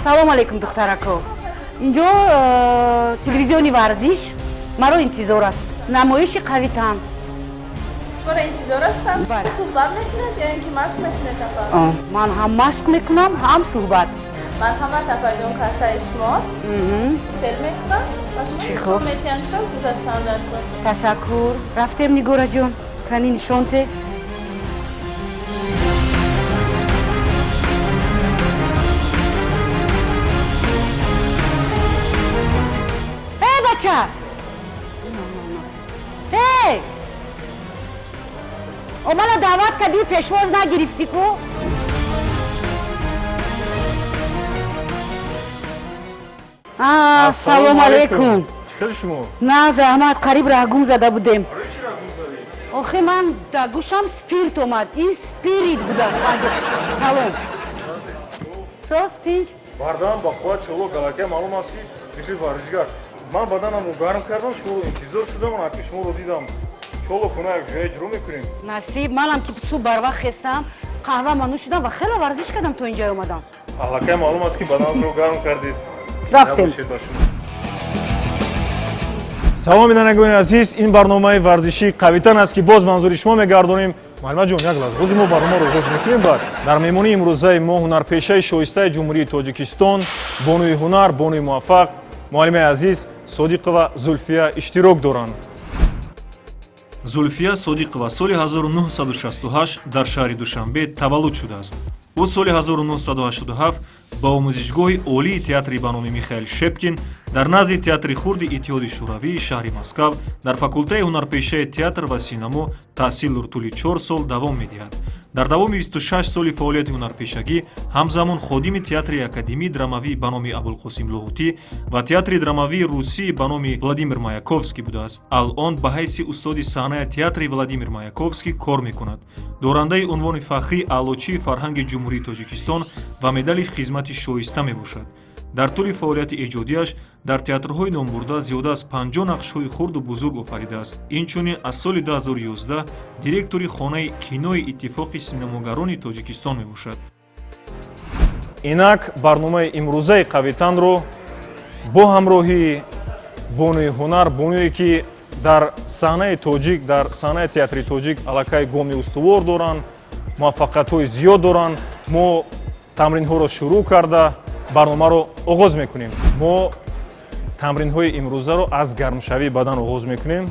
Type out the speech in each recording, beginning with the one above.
Салом алейкум, духтарако. Инҷо телевизиони варзиш маро интизор аст. Намоиши қавитан. Шуморо интизор ҳастанд? Бале. Суҳбат мекунед ё ин ки машқ мекунед, апа? Ман ҳам машқ мекунам, ҳам суҳбат. Марҳамат, апаҷон, картаи шумо. Сел мекунам ва шумо Чӣ нишон хуб. метиҳанд, чиро гузаштан дар кор. Ташаккур. Рафтем, Нигораҷон. Кани, нишонте. Эй, бача! Эй! О, мана даъват кардӣ, пешвоз нагирифтӣ ку? Ассалому алайкум. Чӣ шумо? На, заҳмат, қариб раҳгум зада будем. Охи, ман дар гӯшам спирт омад. Ин спирит будааст. Салом. Соз, тинҷ? Бардам ба худ чолок, аллакай маълум аст, ки мисли варзишгар ман баданамро гарм кардам, шуморо интизор шудам, аки шуморо дидам, чолок куна як ҷоя иҷро мекунем. Насиб, манам ки субҳ барвақт хестам, қаҳвама нӯшидам ва хеле варзиш кардам, то инҷа омадам. Аллакай маълум аст, ки баданатро гарм кардед. Рафтем. Набошед ба шумо. Салом, бинандагони азиз, ин барномаи варзишии қавитан аст, ки боз манзури шумо мегардонем. Муаллимаҷон, як лаҳза, ҳозир мо барномаро оғоз мекунем. Баъд дар меҳмонии имрӯзаи мо ҳунарпешаи шоистаи Ҷумҳурии Тоҷикистон, бонуи ҳунар, бонуи муваффақ, муаллимаи азиз Содиқова Зулфия иштирок доранд. Зулфия Содиқова соли 1968 дар шаҳри Душанбе таваллуд шудааст. Ӯ соли 1987 ба омӯзишгоҳи олии театри ба номи Михаил Шепкин дар назди Театри хурди Иттиҳоди Шӯравии шаҳри Москав дар факултаи ҳунарпешаи театр ва синамо таҳсилро тӯли 4 сол давом медиҳад. Дар давоми 26 соли фаъолияти ҳунарпешагӣ ҳамзамон ходими Театри академии драмавӣ ба номи Абулқосим Лоҳутӣ ва Театри драмавии русӣ ба номи Владимир Маяковский будааст. Алъон ба ҳайси устоди саҳнаи Театри Владимир Маяковский кор мекунад. Дорандаи унвони фахрии Аълочии фарҳанги Ҷумҳурии Тоҷикистон ва медали хизмати шоиста мебошад. Дар тӯли фаъолияти эҷодиаш дар театрҳои номбурда зиёда аз 50 нақшҳои хурду бузург офаридааст. Инчунин аз соли 2011 директори Хонаи кинои Иттифоқи синамогарони Тоҷикистон мебошад. Инак, барномаи имрӯзаи қавитанро бо ҳамроҳии бонуи ҳунар, бонуе ки дар саҳнаи тоҷик, дар саҳнаи театри тоҷик аллакай гоми устувор доранд, муваффақиятҳои зиёд доранд, мо тамринҳоро шурӯъ карда, барномаро оғоз мекунем. Мо тамринҳои имрӯзаро аз гармшавии бадан оғоз мекунем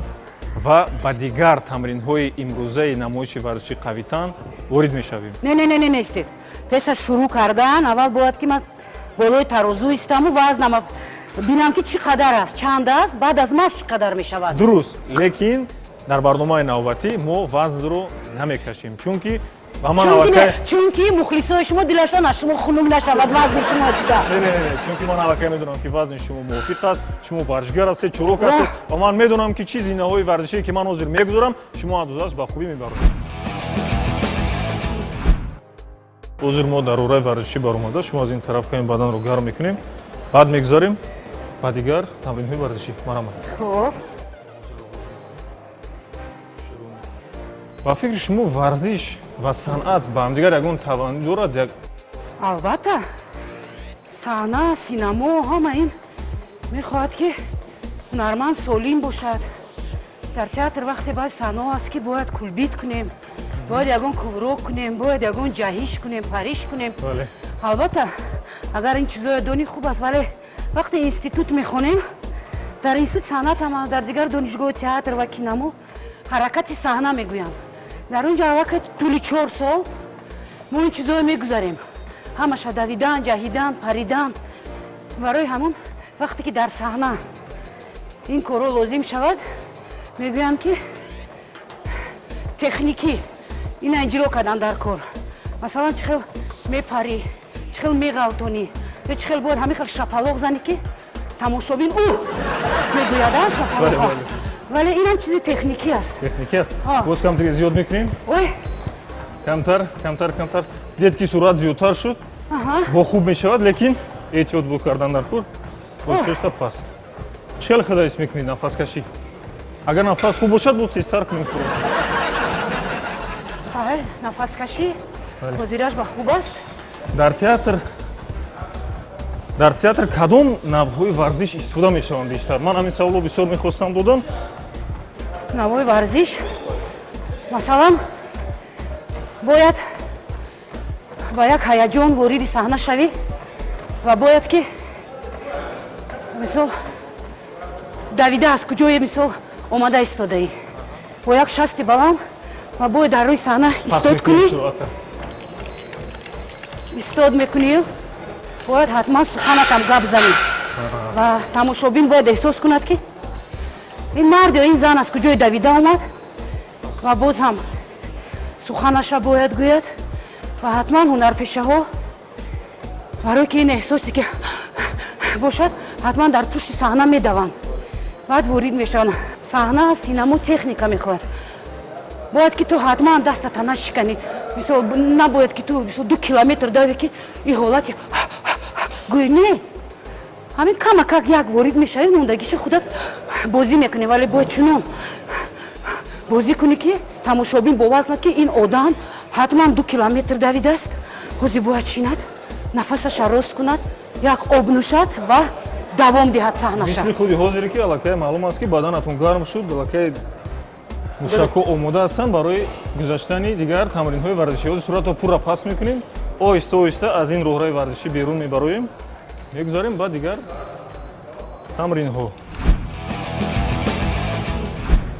ва ба дигар тамринҳои имрӯзаи намоиши варзиши қавитан ворид мешавем. Не, не, не, не, нестед. Пеш аз шурӯъ кардан аввал бояд ки ман болои тарозу истаму вазнама бинам, ки чӣ қадар аст, чанд аст, баъд аз машқ чӣ қадар мешавад. Дуруст, лекин дар барномаи навбатӣ мо вазнро намекашем, чунки ба ман Чунки аллакай не, чунки мухлисои шумо дилашон аз шумо хунук нашавад, вазни шумо дида. Не, не, не, чунки ман аллакай медонам, ки вазни шумо мувофиқ аст, шумо варзишгар ҳастед, чолок ҳастед ва ман медонам, ки чӣ зинаҳои варзишие, ки ман ҳозир мегузорам, шумо андозааш ба хубӣ мебаред. Ҳозир мо дар ораи варзишӣ баромада, шумо аз ин тараф ками баданро гарм мекунем, баъд мегузарем ба дигар тамринҳои варзишӣ. Марҳамат. Хуб. Ба фикри шумо, варзиш ва санъат ба ҳамдигар ягон таванӣ дорад, як? Албатта, саҳна, синамо, ҳама ин мехоҳад, ки ҳунарманд солим бошад. Дар театр вақте баъзе саҳнаҳо аст, ки бояд кульбит кунем, бояд ягон кувырок кунем, бояд ягон ҷаҳиш кунем, париш кунем. Албатта, агар ин чизоя донӣ, хуб аст, вале вақте институт мехонем, дар институт санъат ҳам, дар дигар донишгоҳи театр ва кинамо ҳаракати саҳна мегӯянд, дар он ҷо аллакай тӯли 4 сол мо ин чизое мегузарем, ҳамаша давидан, ҷаҳидан, паридан. Барои ҳамон вақте ки дар саҳна ин корҳо лозим шавад, мегӯянд, ки техникӣ ина иҷро кардан дар кор. Масалан, чӣ хел мепарӣ, чӣ хел меғалтонӣ ё чӣ хел бояд ҳамин хел шапалоқ занӣ, ки тамошобин ӯ мегӯяд, а шапалоқа. Вале инам чизи техникӣ аст. Техникӣ аст. Боз камтар зиёд мекунем. Ой. Камтар, камтар, камтар. Дид, ки суръат зиёдтар шуд, бо хуб мешавад, лекин эҳтиёт бо кардан дар кор. Боз шоста пас чӣ хел худа ҳис мекунед? Нафаскашӣ, агар нафас хуб бошад, боз тезтар кунем суръат. Хай, нафаскашӣ ҳозираш ба хуб аст. Дар театр Дар театр кадом навъҳои варзиш истифода мешаванд бештар? Ман ҳамин саволро бисёр мехостам додан. Навъҳои варзиш, масалан, бояд ба як ҳаяҷон вориди саҳна шавӣ ва бояд ки, мисол, давида аз куҷое, мисол, омада истодаӣ бо як шасти баланд ва бояд дар рӯи саҳна истод кунӣ, истод мекунию бояд ҳатман суханатам гап занӣ ва тамошобин бояд эҳсос кунад, ки ин мард ё ин зан аз куҷое давида омад ва боз ҳам суханаша бояд гӯяд. Ва ҳатман ҳунарпешаҳо, барое ки ин эҳсосе ки бошад, ҳатман дар пушти саҳна медаванд, баъд ворид мешаванд. Саҳна, синамо техника мехоҳад. Бояд ки ту ҳатман дастата нашиканӣ. Мисол, набояд ки ту, мисол, 2 километр даве, ки ин ҳолати гӯй не, ҳамин камакак як ворид мешавӣ, мондагиша худат бозӣ мекунӣ, вале бояд чунон бозӣ кунӣ, ки тамошобин бовар кунад, ки ин одам ҳатман 2 километр давидааст, ҳозир бояд шинад, нафасаша рост кунад, як об нӯшад ва давом диҳад саҳнаша. Мисли худи ҳозире, ки аллакай маълум аст, ки баданатон гарм шуд, аллакай мушакҳо омода ҳастанд барои гузаштани дигар тамринҳои варзишӣ. Ҳозир суратро пурра паст мекунем, оҳиста оҳиста аз ин роҳраи варзишӣ берун мебароем, мегузарем ба дигар тамринҳо.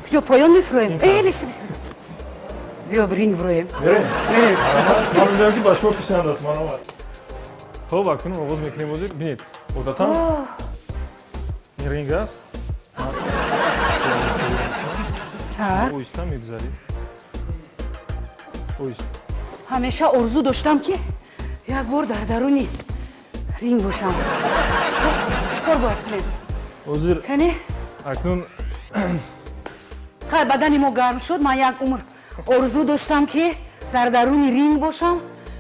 Куҷо поён мефуроем? Э, бис, бис, бис. Биё, ринг вроем. Ман мебинам, ки ба шумо писанд аст. Маромад. Хоб, акнун оғоз мекунем. Ҳозир бинед, одатан ин ринг аст. Так. Оҳиста мегузаред, оҳиста. Ҳамеша орзу доштам, ки як бор дар даруни ринг бошам. Чӣ кор бояд кунем? Ҳозир Кане. Акнун. Хай, бадани мо гарм шуд. Ман як умр орзу доштам, ки дар даруни ринг бошам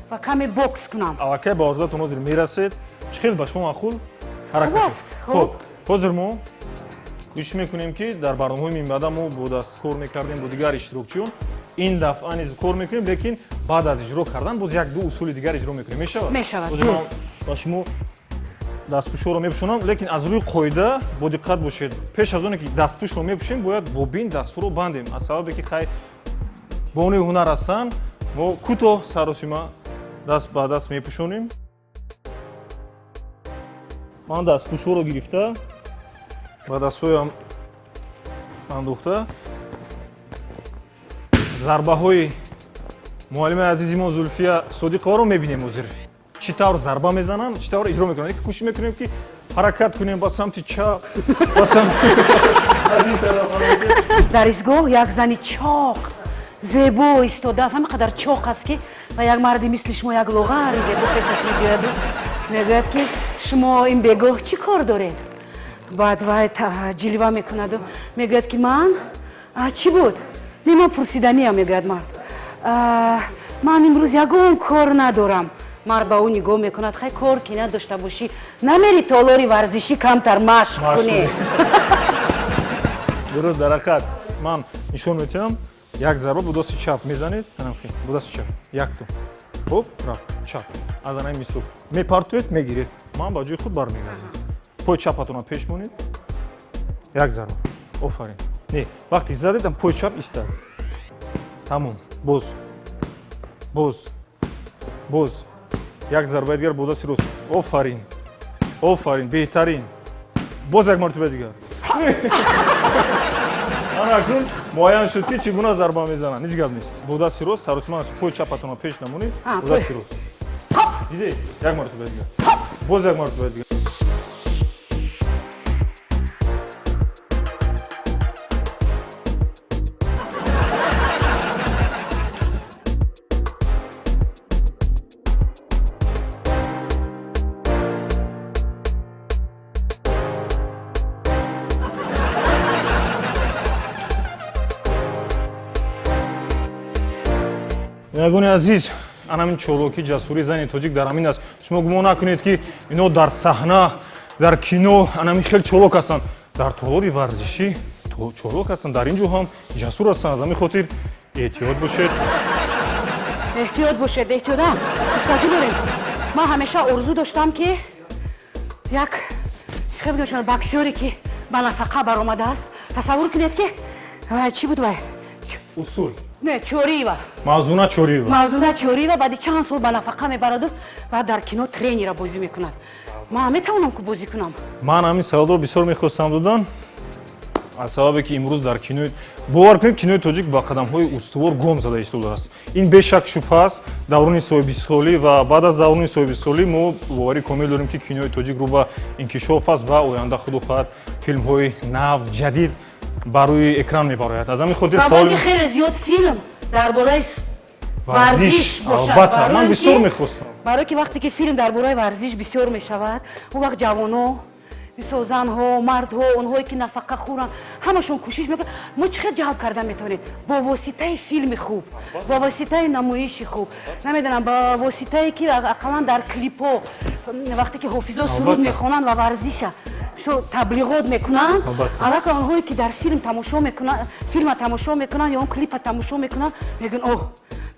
ва каме бокс кунам. Аллакай ба орзуатон ҳозир мерасед. Чӣ хел ба шумо маъқул ҳаракат? Аст, хуб. Хуб, ҳозир мо кӯшиш мекунем, ки дар барномаҳои минбаъда мо бо даст кор мекардем, бо дигар иштирокчиён. Ин дафъа низ кор мекунем, лекин баъд аз иҷро кардан боз як ду усули дигар иҷро мекунем. Мешавад? Мешавад. Ҳозир ман ба шумо дастпӯшҳоро мепӯшонам, лекин аз рӯи қоида бо диққат бошед. Пеш аз оне ки дастпӯшро мепӯшем, бояд бо бинт дастҳоро бандем. Аз сабабе ки, хай, бонуи ҳунар ҳастанд, мо кӯтоҳ саросима даст ба даст мепӯшонем. Ман дастпӯшҳоро гирифта, ба дастҳоям андохта, зарбаҳои муаллими азизи мо Зулфия Содиқоваро мебинем. Ҳозир чӣ тавр зарба мезананд, чӣ тавр иҷро мекунанд. Ки кӯшиш мекунем, ки ҳаракат кунем ба самти чап, ба самти аз ин тараф. Дар истгоҳ як зани чоқ, зебо истодааст. Ҳама қадар чоқ аст, ки ва як марди мисли шумо, як лоғари зебо пешаш мебиёяду мегӯяд, ки шумо ин бегоҳ чӣ кор доред? Баъд вай ҷилва мекунаду мегӯяд, ки ман чӣ буд, не, ман пурсиданиям. Мегӯяд мард: ман имрӯз ягон кор надорам. Мард ба ӯ нигоҳ мекунад: хай, кор ки надошта бошӣ, намери толори варзишӣ камтар машқ кунӣ? Дуруст. Дар ҳақиқат, ман нишон метиҳам. Як зарба бо дасти чап мезанед, бо дасти чап, якто. Хуб, рафт чап. Аз анаи мисол мепартоед, мегиред, ман ба ҷои худ бармегардам. Пой чапатонро пеш монед. Як зарба, офарин. Не, вақте задедам, пой чап истад. Тамом. Боз, боз, боз, як зарбаи дигар бо дасти рост. Офарин, офарин, беҳтарин. Боз як мартиба дигар. Ана акнун муайян шуд, ки чӣ гуна зарба мезананд. Ҳеҷ гап нест. Бо дасти рост саросима, пой чапатонро пеш намонед. Бо дасти рост, дидед? Як мартиба дигар, боз як мартиба дигар. Бинандагони азиз, ана ҳамин чолокӣ, ҷасури зани тоҷик дар ҳамин аст. Шумо гумон накунед, ки ино дар саҳна, дар кино ана ҳамин хел чолок ҳастанд. Дар толори варзишӣ чолок ҳастанд, дар ин ҷо ҳам ҷасур ҳастанд. Аз ҳамин хотир эҳтиёт бошед. Эҳтиёт бошед, эҳтиёт. Гуфтагӣ дорем, ман ҳамеша орзу доштам, ки Як чӣ бигӯям, боксёре ки ба нафақа баромадааст, тасаввур кунед, ки вай чӣ буд, вай? Усул. Не, Чориева. Мавзуна Чориева. Мавзуна Чориева баъди чанд сол ба нафақа мебараду баъд дар кино тренера бозӣ мекунад. Ман метавонам ку бозӣ кунам. Ман ҳамин саволро бисёр мехостам додан, аз сабабе ки имрӯз дар кинои, бовар кунед, кинои тоҷик ба қадамҳои устувор гом зада истодааст. Ин бешак шубҳа аст. Даврони соҳибистиқлолӣ ва баъд аз даврони соҳибистиқлолӣ мо боварӣ комил дорем, ки кинои тоҷик рӯ ба инкишоф аст ва оянда, худо хоҳад, филмҳои нав, ҷадид ба рӯи экран мебарояд. Аз ҳамин хотир саволи хеле зиёд филм дар бораи варзиш бошад. Албатта, ман бисёр мехостам. Барое ки вақте ки филм дар бораи варзиш бисёр мешавад, он вақт ҷавоно, мисол, занҳо, мардҳо, онҳое ки нафақа хӯранд, ҳамашон кӯшиш мекунанд. Мо чӣ хел ҷалб карда метавонем? Бо воситаи филми хуб, бо воситаи намоиши хуб, намедонам, ба воситае ки ақаллан дар клипҳо, вақте ки ҳофизо суруд мехонанд ва варзиша шо таблиғот мекунанд, аллакай онҳое ки дар филм тамошо мекунанд, филма тамошо мекунанд ё он клипа тамошо мекунанд, мегӯянд: «Оҳ».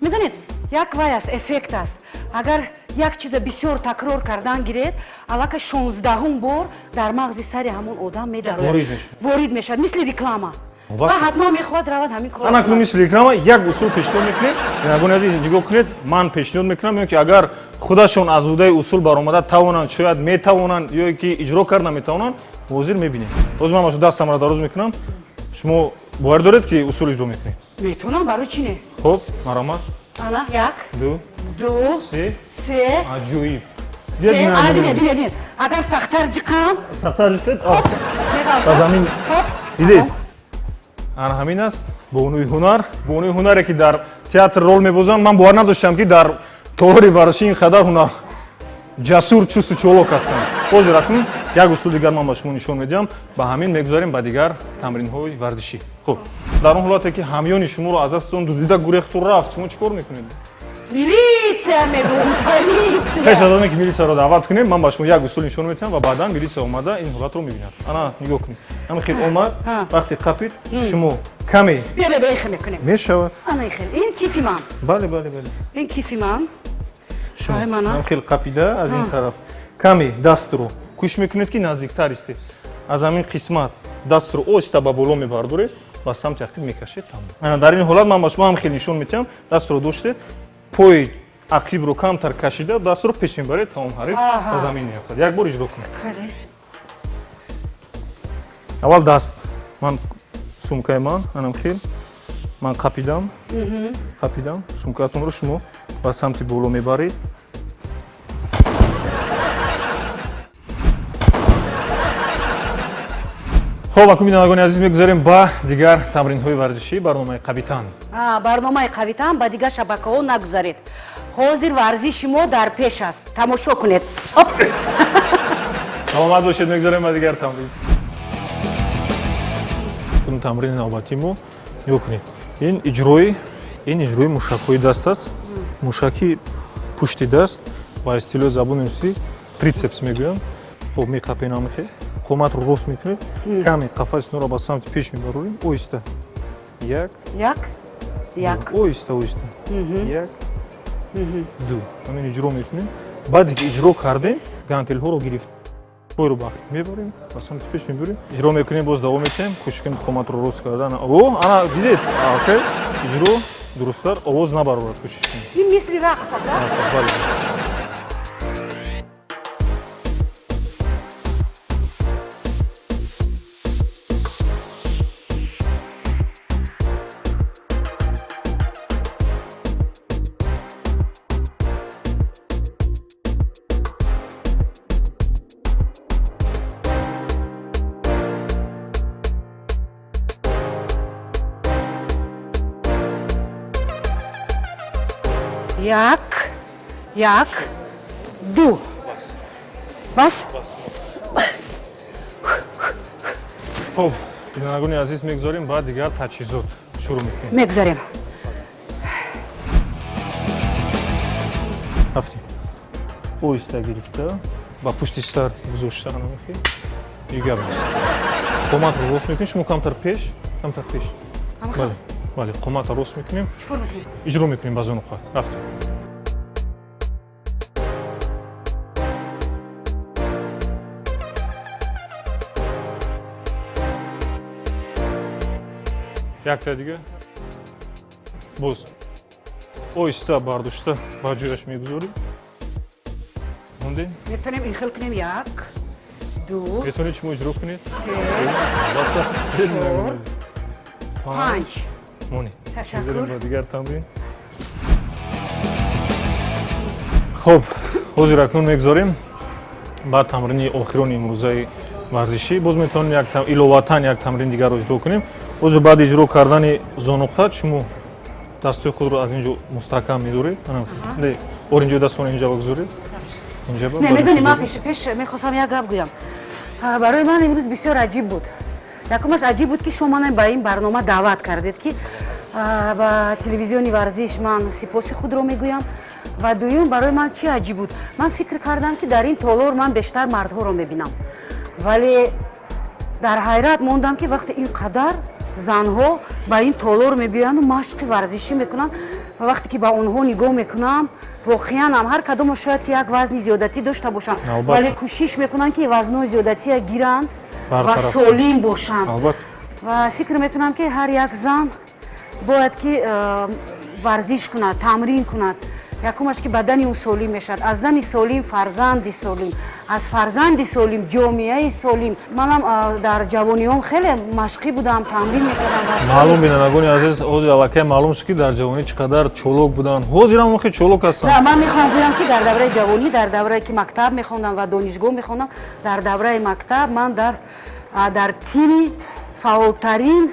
Медонед, як вай аст, эффект аст. Агар як чиза бисёр такрор кардан гиред, аллакай 16-ум бор дар мағзи сари ҳамон одам медарояд, ворид мешавад, мисли реклама, ва ҳатман мехоҳад равад ҳамин кор. Ана мисли реклама як усул пешниҳод мекунед. Бинандагони азиз, нигоҳ кунед, ман пешниҳод мекунам, ё ки агар худашон аз ӯҳдаи усул баромада тавонанд, шояд метавонанд, ё ки иҷро карда метавонанд, ҳозир мебинем. Ҳозир ман дастамро дароз мекунам. Шумо бовар доред, ки усул иҷро мекунед? Метавонам, барои чӣ не? Хуб, марҳамат. Ана, як, ду, ду, се. Се. Аҷоиб. Бинед, бинед, агар сахттар ҷиқам. Сахттар ҷиқед, ба замин. Дидед, ана ҳамин аст бонуи ҳунар, бонуи ҳунаре, ки дар театр рол мебозанд. Ман бовар надоштам, ки дар толори варзишӣ ин қадар ҳунар, ҷасур, чусту чолок ҳастанд. Ҳозир акнун як усул дигар ман ба шумо нишон медиҳам, ба ҳамин мегузарем ба дигар тамринҳои варзишӣ. Хуб, дар он ҳолате ки ҳамёни шуморо аз дастатон дуздида гурехту рафт, шумо чӣ кор мекунед? Милитсия мегӯм, политсия. Пеш аз оне ки милитсияро даъват кунем, ман ба шумо як усул нишон медиҳам ва баъдан милитсия омада ин ҳолатро мебинад. Ана, нигоҳ кунед, ҳамин хел омад, вақте қапид, шумо каме Бия, бия, ихел мекунем. Мешавад. Ана, ихел, ин кифи ман. Бале, бале, бале. Ин кифи ман. Шумо ҳамин хел қапида, аз ин тараф каме дастро кӯшиш мекунед, ки наздиктар истед. Аз ҳамин қисмат дастро оҳиста ба боло мебардоред, ба самти ақиб мекашед, тамом. Ана дар ин ҳолат ман ба шумо ҳам хел нишон медиҳам. Дастро доштед, пои ақибро камтар кашида, дастро пеш мебаред, тамом, ҳариф ба замин меафтад. Як бор иҷро кунед. Аввал даст ман, сумкаи ман, анам хел ман қапидам, қапидам сумкаатонро, шумо ба самти боло мебаред. Хуб, акун, бинандагони азиз, мегузарем ба дигар тамринҳои варзишӣ, барномаи «Қавитан». Барномаи «Қавитан», ба дигар шабакаҳо нагузаред. Ҳозир варзиши мо дар пеш аст, тамошо кунед. Саломат бошед. Мегузарем ба дигар тамрин. Тамрини навбатии мо, нигоҳ кунед, ин иҷрои мушакҳои даст аст. Мушаки пушти даст, ба истилоҳи забони русӣ трицепс мегӯянд. Хуб, меқапем, амихе қоматро рост мекунед, каме қафаси синоро ба самти пеш мебарорем, оҳиста, як. Як, як. Оҳиста, оҳиста, як, ду, ҳамин иҷро мекунем. Баъде ки иҷро кардем, гантелҳоро гирифт, пойро ба ақиб мебарем, ба самти пеш мебарем, иҷро мекунем, боз давом метиҳем. Кӯшиш кунем қоматро рост кардан. О, ана, дидед, окей, иҷро дурусттар, овоз набарорад, кӯшиш кунем. Ин мисли рақс, да? Бале. Як, як, ду, бас. Хуб, бинандагони азиз, мегузорем ба дигар таҷҳизот, шурӯъ мекунем. Мегузарем. Рафтем. Оҳиста гирифта, ба пушти сар гузошта, анамихи ҷигар қоматро рост мекунем. Шумо камтар пеш, камтар пеш. Бале, бале, қоматро рост мекунем. Чикор мекунем? Иҷро мекунем ба зонуқа. Рафтем. Якта дига. Боз оҳиста бардошта ба ҷояш мегузорем. Мондем. Метавонем ин хел кунем: як, ду, Метавонед шумо иҷро кунед? се, Албатта. чор, панҷ. Монед. Ташаккур. Мегузорем ба дигар тамрин. Хуб, ҳозир акнун мегузорем ба тамрини охирони имрӯзаи варзишӣ. Боз метавонем иловатан як тамрини дигарро иҷро кунем. Ҳозир баъди иҷро кардани зонуқат шумо дастҳои худро аз ин ҷо мустаҳкам медоред. Не, ор инҷо дастон инҷа бигузоред. Инҷа Не, медонӣ, ман пеш мехостам як гап гӯям. Барои ман имрӯз бисёр аҷиб буд. Якумаш, аҷиб буд, ки шумо мана ба ин барнома даъват кардед, ки ба телевизиони варзиш ман сипоси худро мегӯям. Ва дуюм, барои ман чӣ аҷиб буд: ман фикр кардам, ки дар ин толор ман бештар мардҳоро мебинам, вале дар ҳайрат мондам, ки вақте ин қадар занҳо ба ин толор мебиёянду машқи варзишӣ мекунанд. Ва вақте ки ба онҳо нигоҳ мекунам, воқеан ҳам ҳар кадомо шояд ки як вазни зиёдатӣ дошта бошанд, вале кӯшиш мекунанд, ки вазнои зиёдатия гиранд ва Бартараф. солим бошанд. Албатта. Ва фикр мекунам, ки ҳар як зан бояд ки варзиш кунад, тамрин кунад. Якумаш, ки бадани ӯ солим мешавад, аз зани солим фарзанди солим, аз фарзанди солим ҷомеаи солим. Манам дар ҷавониҳом хеле машқӣ будам, тамрин мекардам. Маълум, бинандагони азиз, ҳозир аллакай маълум шуд, ки дар ҷавонӣ чӣ қадар чолок буданд. Ҳозир ҳам хеле чолок ҳастанд. На, ман мехоҳам гӯям, ки дар давраи ҷавонӣ, дар даврае ки мактаб мехондам ва донишгоҳ мехондам, дар давраи мактаб ман дар тими фаъолтарин,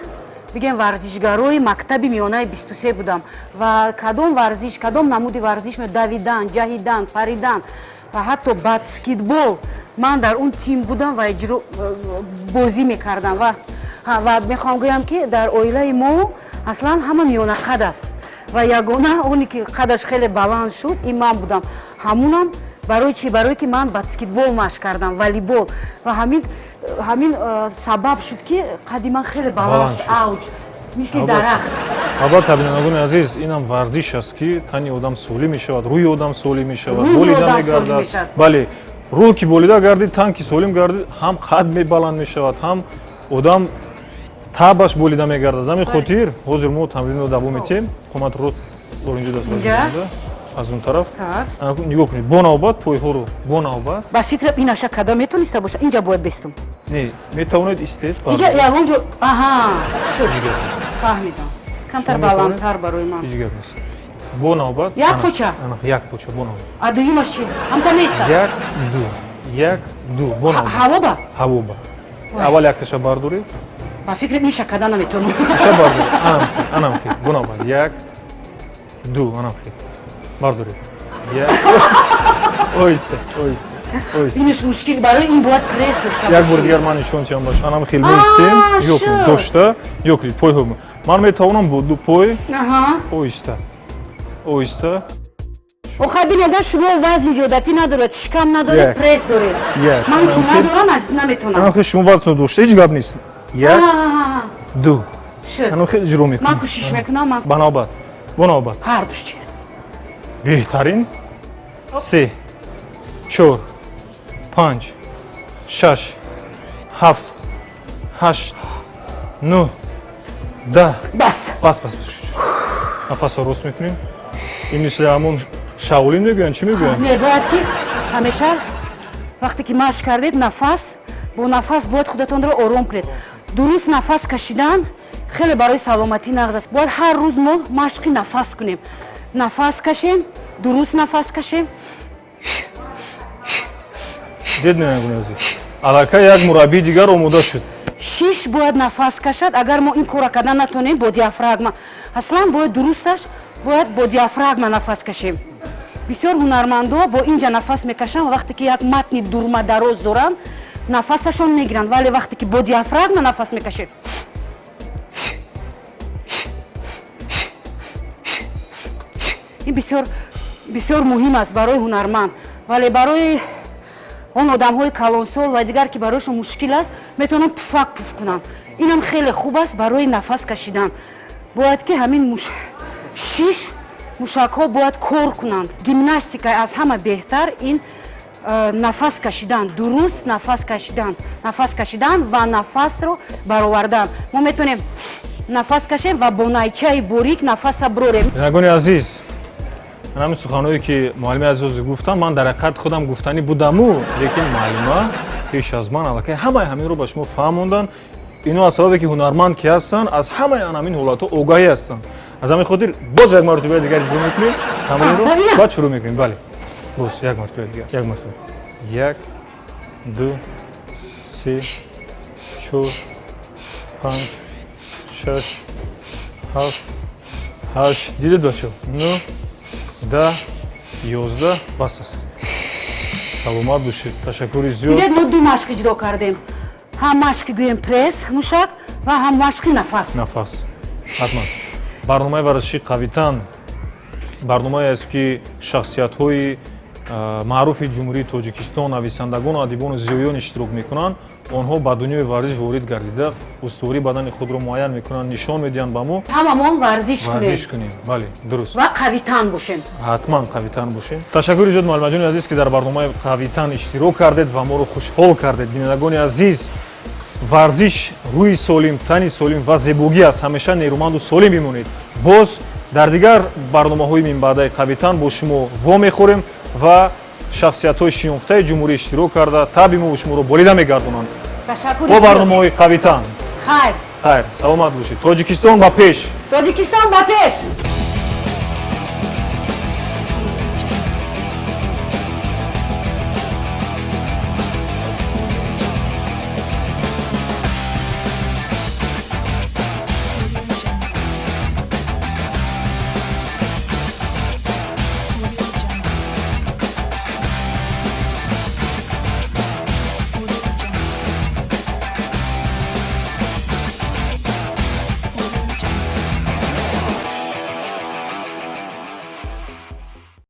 бигем, варзишгарои мактаби миёнаи 23 будам. Ва кадом варзиш, кадом намуди варзиш, давидан, ҷаҳидан, паридан ва ҳатто баскетбол, ман дар он тим будам ва иҷро, бозӣ мекардам. Ва мехоҳам гӯям, ки дар оилаи мо аслан ҳама миёнақад аст ва ягона оне ки қадаш хеле баланд шуд, ин ман будам. Ҳамунам барои чӣ? Барое ки ман баскетбол машқ кардам, волейбол, ва ҳамин сабаб шуд, ки қади ман хеле баланд шуд, авҷ, мисли дарахт. Албатта, бинандагони азиз, инам варзиш аст, ки тани одам солим мешавад, рӯҳи одам солим мешавад, болида мегардад. Бале, рӯҳ ки болида гардид, тан ки солим гардид, ҳам қад мебаланд мешавад, ҳам одам табаш болида мегардад. Аз ҳамин хотир ҳозир мо тамринро давом метиҳем. Қоматро инҷо даст, аз он тараф нигоҳ кунед, бо навбат пойҳоро, бо навбат. Ба фикрам, инаша када метониста боша, инҷа бояд бестум. Не, метавонед истед. Инҷа ягон ҷо, аҳа, шуд, фаҳмидам, камтар баландтар барои ман. Ҳеҷ гап нест, бо навбат. Як поча. Як поча, бо навбат. А дуюмаш чӣ, ҳамта неста? Як, ду, як, ду, бо навбат. Ҳаво ба? Ҳаво ба. Аввал якташа бардоред. Ба фикрам, иша када наметавонам. Иша бардоред, анам хел, бо навбат, як, ду, анам хел бардоред. Як, оҳиста, оҳиста. Инаш мушкил, барои ин бояд пресс дошта. Як бор дигар ман нишон тиҳам баш. Анам хел меистем, нигоҳ кунед, дошта, нигоҳ кунед, пойҳо, ман метавонам бо ду пой оҳиста, оҳиста. Охай, бинед, шумо вазни зиёдатӣ надоред, шикам надоред, пресс доред. Ман ки надорам, аз наметавонам. Анам шумо вазн дошта, ҳеҷ гап нест. Як, ду, анам хел иҷро мекунам. Ман кӯшиш мекунам. Ба навбат, бо навбат. Ҳардуш чи? Беҳтарин. Се, чор, панҷ, шаш, ҳафт, ҳашт, нӯҳ, 10. Бас. Бас, бас. Нафасро рост мекунем. Ин мисли ҳамон шаолин мегӯянд, чӣ мегӯянд? Не, бояд ки ҳамеша вақте ки машқ кардед, нафас бо нафас бояд худатонро ором кунед. Дуруст нафас кашидан хеле барои саломатӣ нағз аст. Бояд ҳар рӯз мо машқи нафас кунем, нафас кашем, дуруст нафас кашем. Дед, бинандагони азиз, аллакай як мураббии дигар омода шуд. Шиш бояд нафас кашад. Агар мо ин корро кардан натонем, бо диафрагма, аслан бояд дурусташ, бояд бо диафрагма нафас кашем. Бисёр ҳунармандо бо инҷа нафас мекашанд. Вақте ки як матни дурмадароз доранд, нафасашон мегиранд, вале вақте ки бо диафрагма нафас мекашед, ин бисёр бисёр муҳим аст барои ҳунарманд. Вале барои он одамҳои калонсол ва дигар, ки барояшон мушкил аст, метавонанд пуфак пуф кунанд. Инам хеле хуб аст барои нафас кашидан. Бояд ки ҳамин шиш мушакҳо бояд кор кунанд. Гимнастика аз ҳама беҳтар ин нафас кашидан, дуруст нафас кашидан, нафас кашидан ва нафасро баровардан. Мо метавонем Нафас кашем ва бо найчаи борик нафаса брорем. Бинандагони азиз, ҳамин суханҳое, ки муаллими азиз гуфтам, ман дар ҳақиқат худам гуфтанӣ будаму, лекин муаллима пеш аз ман аллакай ҳамаи ҳаминро ба шумо фаҳмонданд. Ино аз сабабе, ки ҳунарманд ки ҳастанд, аз ҳамаи ан ҳамин ҳолатҳо огаҳӣ ҳастанд. Аз ҳамин хотир боз як маротибаи дигар иҷро мекунем тамринро, баъд шурӯъ мекунем. Бале, боз як маротиба дигар, як маротиба. Як, ду, се, чор, панҷ, шаш, ҳафт, ҳашт. Дидед, бачо? Нӯ, 10, 11. Бас аст, саломат бошед, ташаккури зиёд. Дидед, мо ду машқ иҷро кардем: ҳам машқи, гӯем, пресс, мушак ва ҳам машқи нафас. Нафас, ҳатман. Барномаи варзишии «Қавитан» барномае аст, ки шахсиятҳои маъруфи Ҷумҳурии Тоҷикистон, нависандагону адибону зиёён иштирок мекунанд. Онҳо ба дунёи варзиш ворид гардида, устувории бадани худро муайян мекунанд, нишон медиҳанд ба мо. Ҳамамон варзиш кунем. Варзиш кунем, бале, дуруст. Ва қавитан бошем. Ҳатман қавитан бошем. Ташаккури зиёд, муаллимаҷони азиз, ки дар барномаи «Қавитан» иштирок кардед ва моро хушҳол кардед. Бинандагони азиз, варзиш рӯҳи солим, тани солим ва зебогӣ аст. Ҳамеша нерӯманду солим бимонед. Боз дар дигар барномаҳои минбаъдаи «Қавитан» бо шумо вомехӯрем ва шахсиятҳои шинохтаи ҷумҳурӣ иштирок карда, табъи мо шуморо болида мегардонанд. Ташаккури Бо зиёд. барномаҳои «Қавитан». Хайр. Хайр, саломат бошед. Тоҷикистон ба пеш! Тоҷикистон ба пеш!